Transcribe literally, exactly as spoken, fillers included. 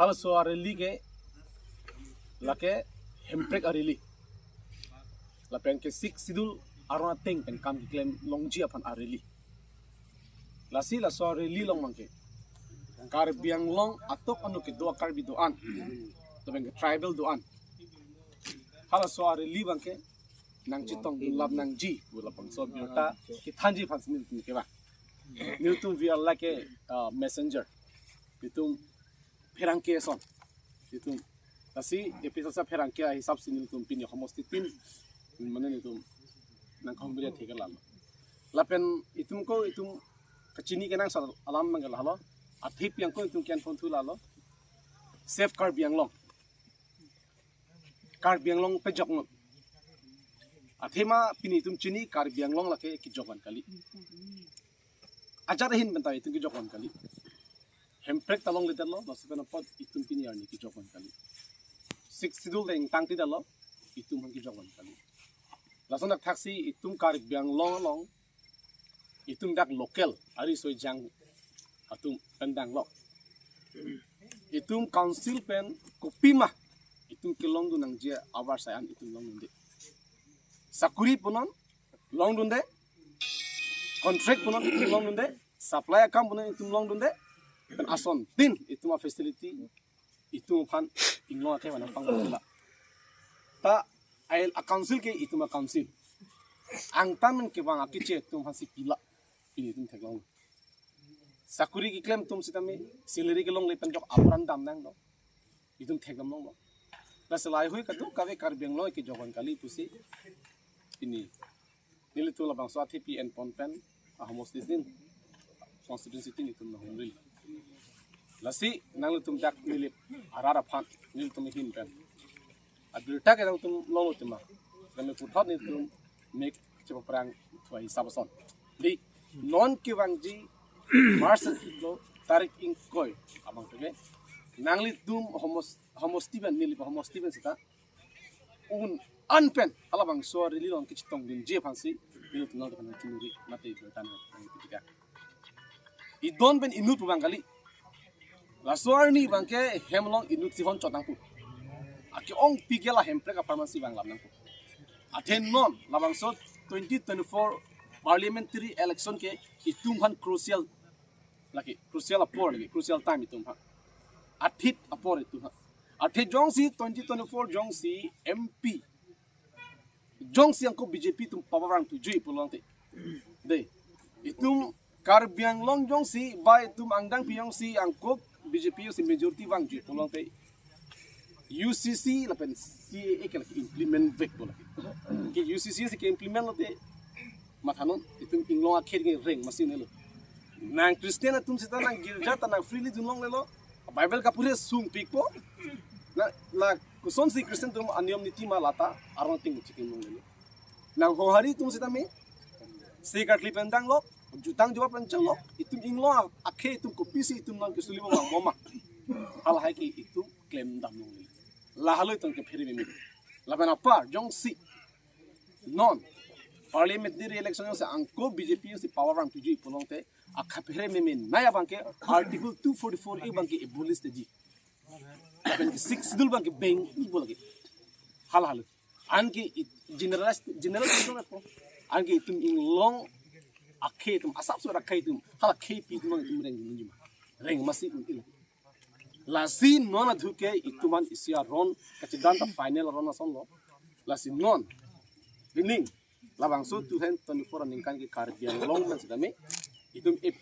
Halaso a-rally ke lake hemprek a-rally. Lapen ke Sixth Schedule aron ateng pen kam keklem longji aphan a-rally. Lasi laso a-rally along abangke Karbi Anglong atok anu kedo a-Karbi do-an, lapen ke tribal do-an, halaso a-rally abangke nangchetongdun lap nangji pu labangso abirta kethanji aphan si nelitum kevang. Nelitum we are like a uh, messenger. Nelitum pherangke ason. Nelitum, lasi APHLC pherangke ahisap si nelitum pini homosti tin, mane nelitum nangkahumri athe ke lalo. Lapen itum ko itum kachini kenangsot alam abangke lalo. Athe pi angko itum ke-en ponthu lalo. Save Karbi Anglong. Karbi Anglong pejoknon. Athema pini itum chini Karbi Anglong lake kejokvan kali. Ajat ahin pen ta itum kejokvan kali. Hemprek ta longledetlo, lasi pen apot itum pini arni kejokvan kali. Sixth Schedule ta ingtangtidetlo, itum aphan kejokvan kali. Lason athaksi itum Karbi Anglong along, itum dak local, ari soi jang atum pen danglo. Itum council pen kopima itum kelongdun nangji avarsai an itum longdunde. Sakuri punon longdunde, contract punon itum longdunde, supply akam punon itum longdunde, pen asontin itum a-facility itum aphan inglong akhei aphan nangpangla. Ta ael a-council ke itum a-council. Angtan kevang akeche itum aphan si pila. Pini itum theklong. Sakuri keklem atum sitame, salary kelongle pen jok apran dam nanglo. Itum thekdam longlo. Lasi lahei hui kadokave Karbi Anglong kejokvan kali pusi pini nelitum labangso athe pi-en pon pen ahomosti tin, constituency tin itum nanghumri. Lasi nanglitum dak Nilip arat aphan, nelitum ahin pen abirta ke nangtum longlo tema. Kami puthot nelitum mek chepaprang thu ahisap ason. Di, non kevangji March lo tarik ingkoi abang ke nanglitum homos, homosti pen, Nilip homosti pen seta un-an pen halabangso a-rally along kachetongdunji aphan si nelitum nangtum aphan chinuri mate abirta nangtum ketika. Idon pen inut pu abang kali. Laso arni abangke hem along inut si hon chot nangpo. Ake-ongpi ke la hemprek a-farm si vang lap nangpo. Athe non labangso twenty twenty-four parliamentary election ke itum aphan crucial lake, crucial apor lake, crucial time itum aphan. Athit apor itum aphan. Athe jongsi twenty twenty-four jongsi MP jongsi angko BJP atum power vangthu jui pulote, de, itum Karbi Anglong jongsi ba itum angdangpi jongsi angko BJP jongsi majority vang jui pulote, UCC lapen CAA ke lake implement vekpo lake. Ke UCC si ke-implement lote, mathanon, itum inglong akhei ke reng masi nelo. Nang Christian atum seta nang girja ta nang freely dunlonglelo. Bible kapure sungpikpo. Na, la kosonsi Christian atum aniyom niti ma lata aron ting chikim longlelo. Nang hohari atum sitame, se karkli pen danglok, jutang jua pen chenglok, itum inglong akhei itum kopisi itum nang kesulibo vangbo ma. Halahei ke itum klemdam longlelo. Lahelo itum kephere meme. Lapen apar jongsi non parliamentary election jongsi angko BJP jongsi power vangthu jui pulote, akaphere meme nai abangke Article two forty-four A abangke abolish teji. Lapen ke Sixth Schedule abangke beng ibo lake. Halahelo. Anke it-, generalize, general itum ako. Anke itum inglong akhei itum asapso akhei itum, hala khei pi itum itum reng itum jima. Reng masi un-il. Lasi non adhu ke itum aphan isi aron kachedan ta final aron asonlo. Lasi non pining labangso two thousand twenty-four aningkan ke Karbi Anglong pen sitame itum APHLC